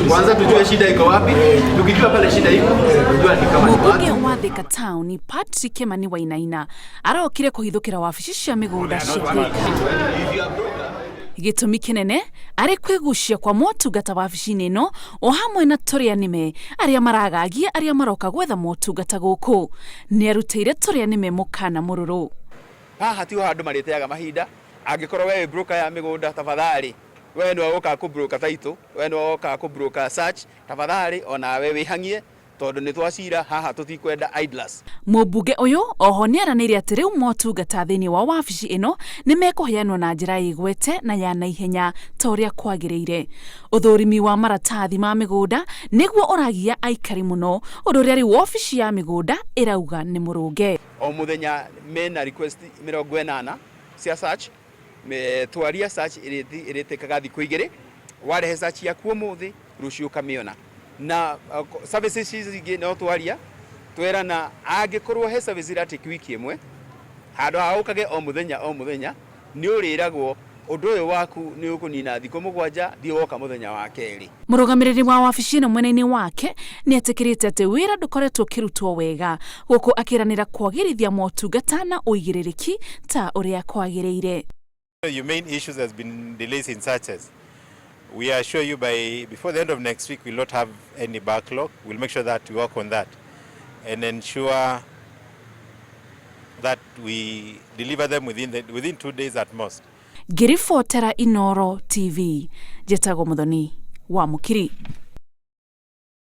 Kwanza tujue shida iko wapi. Tukijua pale shida iko, tujua ni kama ni Mũmbunge wapi. Wa Thika Town Patrick Kimani Wainaina arokire kũhithũkĩra wabici cia mĩgũnda cia Thika. Gĩtũmi kĩnene arĩ kwĩgucia kwa motungata wabici-inĩ ĩno o hamwe na tũrĩa nĩme arĩa maragagia arĩa maroka gwetha motungata gũkũ. Nĩ arutĩire tũrĩa nĩme mũkana mũrũrũ. Haha tiho handũ marĩteaga mahinda. Angĩkorwo we wĩ broker ya mĩgũnda, tafadhali, we nĩwe ũkaga kũ broker title, we nĩwe ũkaga kũ broker search, tafadhali onawe wĩhang'ie tondũ nĩ twacira haha, tũtikwenda idlers. Mũmbunge ũyũ oho nĩ aranĩire atĩ rĩu motungata thĩinĩ wa wabici ĩno nĩ mekũheanwo na njĩra ĩgwete na ya naihenya ta ũrĩa kwagĩrĩire. Ũthũrimi wa maratathi ma mĩgũnda nĩguo ũragia aikari mũno, ũndũ ũrĩa rĩu wabici ya mĩgũnda ĩrauga nĩ mũrũnge. O mũthenya mena request 80 cia search. Twaria search ĩrĩtĩkaga thikũ 2. Warehe search yaku ũmũthĩ, rũciũ ũkamĩona. Na services ici ingĩ no twaria twerana, angĩkorwo he service iratĩki wiki ĩmwe, handũ ha ũkage o mũthenya o mũthenya, nĩ ũrĩragwo ũndũ ũyũ waku nĩ ũkũnina thikũ 7, thiĩ woka mũthenya wa kerĩ. Mũrũgamĩrĩri wa wabici ĩno mwena-inĩ wake nĩ etĩkĩrĩte atĩ wĩra ndũkoretwo ũkĩrutwo wega gũkũ, akĩranĩra kwagĩrithia motungata na ũigĩrĩrĩki ta ũrĩa kwagĩrĩire. Your main issues has been delays in searches. We assure you by before the end of next week we'll not have any backlog. We'll make sure that we work on that and ensure that we deliver them within 2 days at most. Ngĩribotera Inoro TV, njĩtagwo Mũthoni wa Mũkiri.